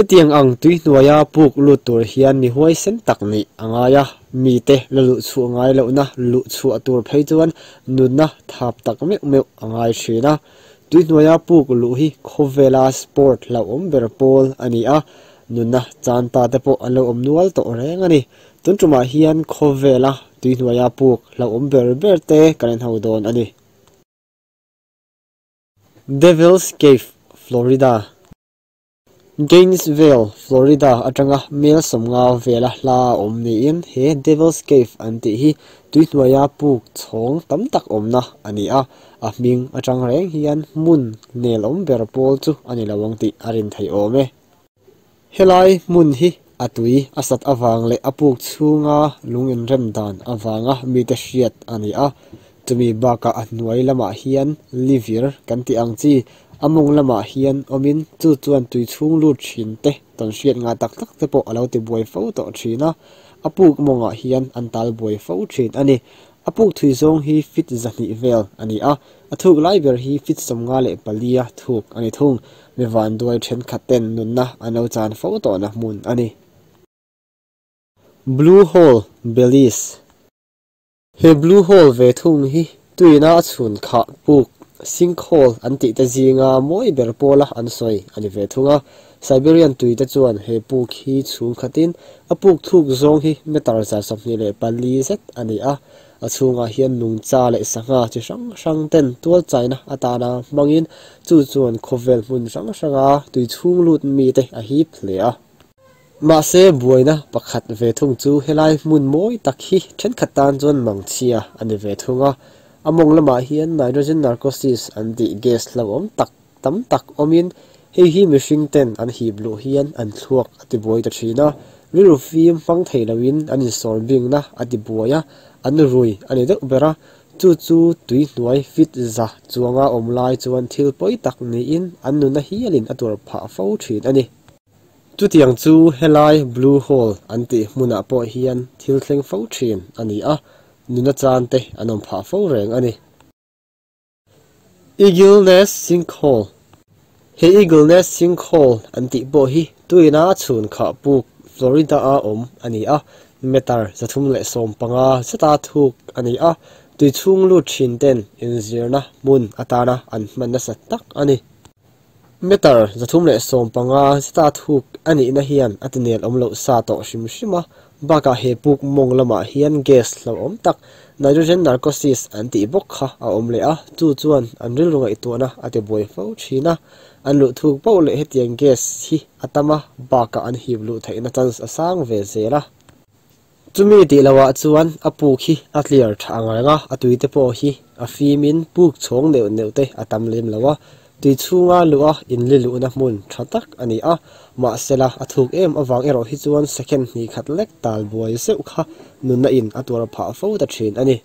Hetiang ang tui hnuaia puk lut tur hian mi huaisen tak nih a ngai a, mite la luh chhuah ngai lohna luh chhuah tur phei chuan nunna thap tak meuh meuh a ngai thin a. Tui hnuaia puk luh hi khawvela sport hlauhawm ber pawl a ni a, nunna chan ta te pawh an lo awm nual tawh reng a ni. Tun tumah hian khawvela tui hnuaia puk hlauhawm ber ber te kan en ho dawn a ni. Devil's Cave, Florida. Gainesville, Florida atanga mel 50 vela hla a awm niin he Devil's Cave an tih hi tui hnuaia puk chhawng tam tak awmna a ni a, a hming atang reng hian hmun nel awm ber pawl chu a ni lo ang tih a rin theih awm e. Helai hmun hi a tui a sat avang leh a puk chhunga lung inrem dan avanga mite hriat a ni a, chumi bakah a hnuai lamah hian livir kan tih ang chi a mawng lamah hian awmin chu chuan tui chhung lut thin te tawn hriat ngah tak tak te pawh a lo ti buai fo tawh thin a, a puk mawngah hian an tal buai fo thin a ni. A puk thui zawng hi feet 200 vel a ni a, a thuk lai ber hi feet 54 a thuk a ni thung. Mi vanduai thenkhat ten nunna an lo chan fo tawhna hmun a ni. Blue Hole, Belize. He Blue Hole ve thung hi tuina a chhun khah puk sinkhole an tih te zinga mawi ber pawla an sawi a ni ve thung a. Siberian tui te chuan he puk hi chhung khatin a puk thuk zawng hi meter 124 zet a ni a. A chhungah hian nungcha leh sangha chi hrang hrang ten tual chaina atana hmangin chu chuan khawvel hmun hrang hranga tui chhung lut mi te a hip hle a. Mahse buaina pakhat ve thung chu helai hmun mawi tak hi thenkhat tan chuan mangchhia a ni ve thung a. A mawng lamah hian nitrogen narcosis an tih gas hlauhawm tak tam tak awmin hei hi mihring ten an hip luh hian an thluak a ti buai ta thin a. Rilru fim hmang thei loin an insawr bingna a ti buai a, an rui a ni deuh ber a. Chu chu tui hnuai feet 100 chuanga awm lai chuan thil pawi tak niin an nunna hialin a tur phah fo thin a ni. Chutiang chu helai Blue Hole an tih hmunah pawh hian thil thleng fo thin a ni a, nunna chan te an awm phah fo reng a ni. Eagle Nest Sinkhole. He Eagle Nest Sinkhole an tih pawh hi tuina a chhun khah puk Florida a awm a ni a, meter 315 zeta thuk a ni a, tui chhung lut thin ten inzirna hmun atana an hman nasa tak a ni. Meter 315 zeta thuk a nihna hian a tinel awm loh sa tawh hrim hrim a, bakah he puk mawng lamah hian gas hlauhawm tak nitrogen narcosis an tih bawk kha a awm leh a, chu chuan an rilru ngaihtuahna a ti buai fo thin a. An luh thuk poh leh hetiang gas hi a tam a, bakah an hip luh theihna chance a sang ve zel a. Chumi tih lohah chuan a puk hi a clear tha ang reng a, a tui te pawh hi a fimin puk chhawng neuh neuh te a tam lem lo a. Tui chhunga luh a inli luhna hmun tha tak a ni a, mahsela a thuk em avang erawh hi chuan second hnih khat lek tal buai zeuh kha nunna in a tuar phah fo ta thin a ni.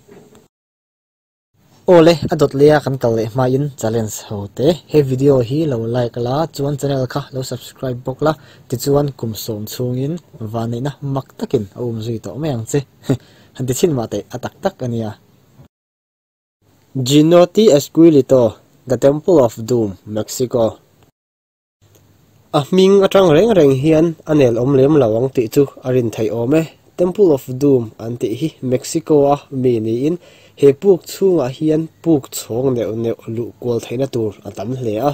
Awle, a dawt leh a kan kal leh hmain challenge ho te. He video hi lo like la, chuan channel kha lo subscribe bawk la, tichuan kum 10 chhungin vanneihna mak takin a um zui tawh mai ang che. Han ti chhin mah teh a tak tak a nia. Cenote Azculito, The Temple of Doom, Mexico. A hming atang reng reng hian a nel awm lem lo ang tih chu a rin theih awm e. Temple of Doom an tih hi Mexico a mi niin he puk chhungah hian puk chhawng neuh neuh luh kual theihna tur a tam hle a.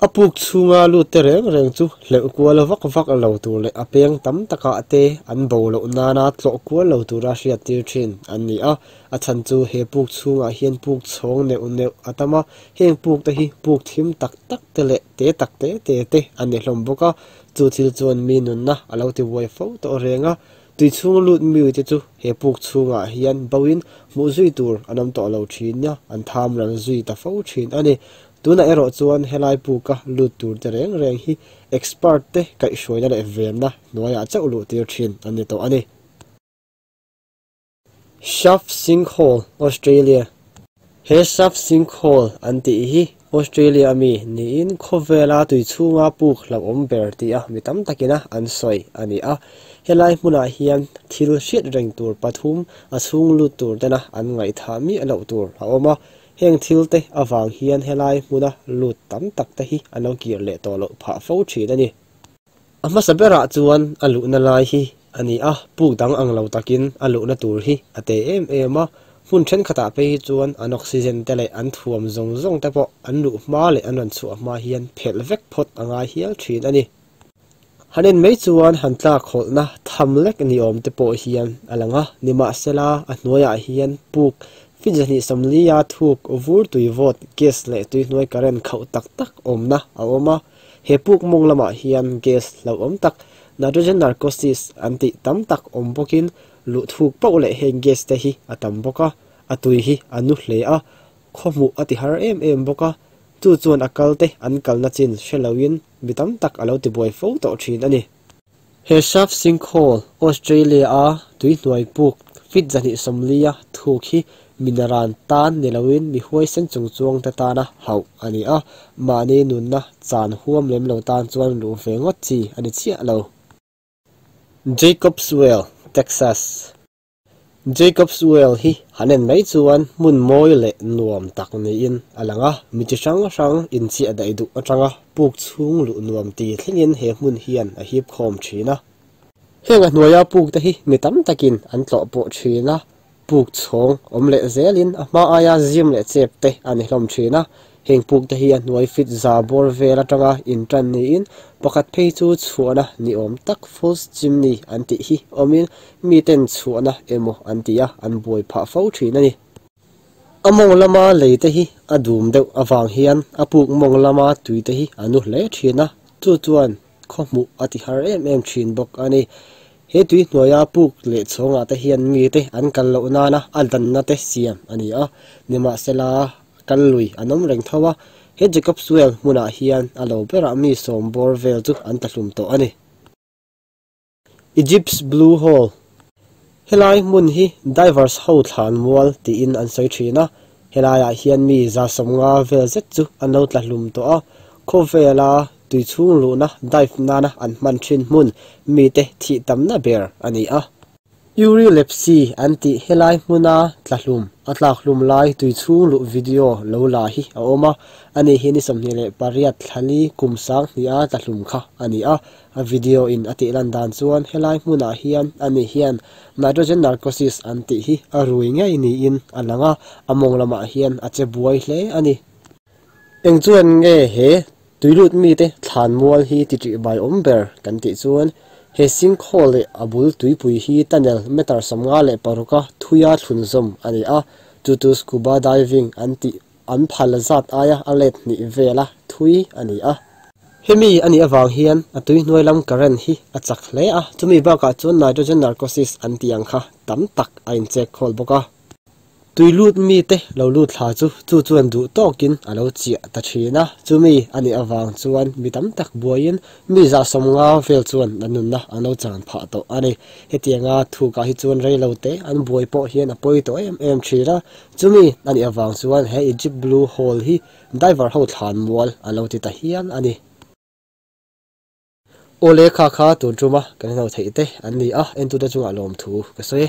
A puk chhunga lut te reng reng chu hleuh kual vak vak lo tur leh a peng tam takah te an bo loh nana tlawh kual lo tura hriat tir thin an ni a. A chhan chu he puk chhungah hian puk chhawng neuh neuh a tam a, heng puk te hi puk thim tak tak te leh te tak te te te an ni hlawm bawk a. Chu thil chuan mi nunna a lo ti buai fo tawh reng a. Tui chhung lut mi te chu he puk chhungah hian boin hmuh zui tur an awm tawh lo thin a, an tham ral zui ta fo thin a ni. Tuna erawh chuan helai puka lut tur te reng reng hi expert te kaihhruaina leh venna hnuaiah chauh luh tir thin an ni tawh a ni. Shaft Sinkhole, Australia. He Shaft Sinkhole an tih hi Australia ami niin khawvela tui chhunga puk hlauhawm ber tih a mi tam takina an sawi a ni a. Helai hmunah hian thil hriat reng tur pathum a chhung lut tur tena an ngaihthah miah loh tur a awm a. Heng thil te awang hian helai hmuna lut tam tak te hi an lo kir leh tawh loh phah fo thin a ni. A hmasa berah chuan a luhna lai hi a ni a, puk dang ang lo takin a luhna tur hi a te em em a, hmun thenkhatah phei hi chuan an oxygen te leh an thuam zawng zawng te pawh an luh hma leh an rawn chhuah hma hian phelh vek phawt a ngai hial thin a ni. Han en mai chuan han tlak hawlhna tham lek ni awm te pawh hian a lang a, nimahsela a hnuaiah hian puk feet 240 a thuk vur tui vawt gas leh tuihnuai current khauh tak tak awmna a awm a, he puk mawng lamah hian gas hlauhawm tak nitrogen narcosis an tih tam tak awm bawkin luh thuk pauh leh heng gas te hi a tam bawk a, a tui hi a nu hle a, khaw hmuh a ti har em em bawk a, chu chuan a kal te an kalna chin hre loin mi tam tak a lo tibuai fo tawh thin a ni. He shaft sinkhole, Australia-a tuihnuai puk feet 240 a thuk hi minaran tan ni loin mi huaisen chung chuang te tana hauh a ni a, mahni nunna chan huam lem lo tan chuan luh ve ngawt chi a ni chiah lo. Jacob's Well, Texas. Jacob's Well hi han en mai chuan hmun mawi leh nuam tak niin a lang a, mi chi hrang hrang inchiah daih duh atanga puk chhung luh nuam ti thlengin he hmun hian a hip khawm thin a. Heng a hnuaia puk te hi mi tam takin an tlawh pawh thin a, puk chhawng awm leh zelin a hma aia zim leh chep te a ni hlawm thin a. Heng puk te hi a hnuai feet za bawr vel atanga intan niin pakhat phei chu chhuahna ni awm tak false chimney an tih hi awmin mi ten chhuahna emaw an ti a, an buai phah fo thin a ni. A mawng lama lei te hi a dum deuh avang hian a puk mawng lama tui te hi a nu hle thin a, chu chuan khaw hmuh a ti har em em thin bawk a ni. He tui hnuaia puk leh chhawngah te hian mi te an kal loh nana a danna te siam a ni a, nimahsela kal lui an awm reng tho a, he Jacob's Well hmunah hian a lo berah mi 10 bawr vel chu an tlahlum tawh a ni. Egypt's Blue Hole. Helai hmun hi divers ho thlan mual tiin an sawi thin a, helaiah hian mi 150 vel zet chu an lo tlahlum tawh a, khawvela tui chhung luhna dive nana an hman thin hmun mi te thih tamna ber a ni a. Yuri Lepsi an tih helai hmuna tlahlum a tlakhlum lai tui chhung luh video lo la hi a awm a, ani hi ni 28 thlali kum 2000 a tlahlum kha a ni a. A video in a tih lan dan chuan helai hmunah hian ani hian nitrogen narcosis an tih hi a rui ngei niin a lang a, a mawng lamah hian a che buai hle a ni. Eng chuan nge he tuilut mi te thlan mual hi ti ṭih bai awm ber kan tih chuan he sinkhole leh a bul tuipui hi tunnel meter 56 a thuia thlun zawm a ni a, chu chu scuba diving an tih an phal zat aia a let hnih vela thui a ni a. Hemi ani awang hian a tuihnuai lam current hi a chak hle a, chumi bakah chuan nitrogen narcosis an tih ang kha tam tak a inchek khawl bawk a. Tuilut mi te lo lut thla chu chu chuan duh tawkin a lo chiah ta thin a, chumi ani awang chuan mi tam tak buaiin mi 150 vel chuan an nunna an lo chan phah tawh a ni. Hetianga thuka hi chuan reilo te an buai pawh hian a pawi tawh em em thin a, chumi ani awang chuan he Egypt Blue Hole hi diver ho thlan mual a lo ti ta hial a ni. Awle kha kha tun tuma kan ho theih te an ni a, en tu te chungah lawm thu ka sawi.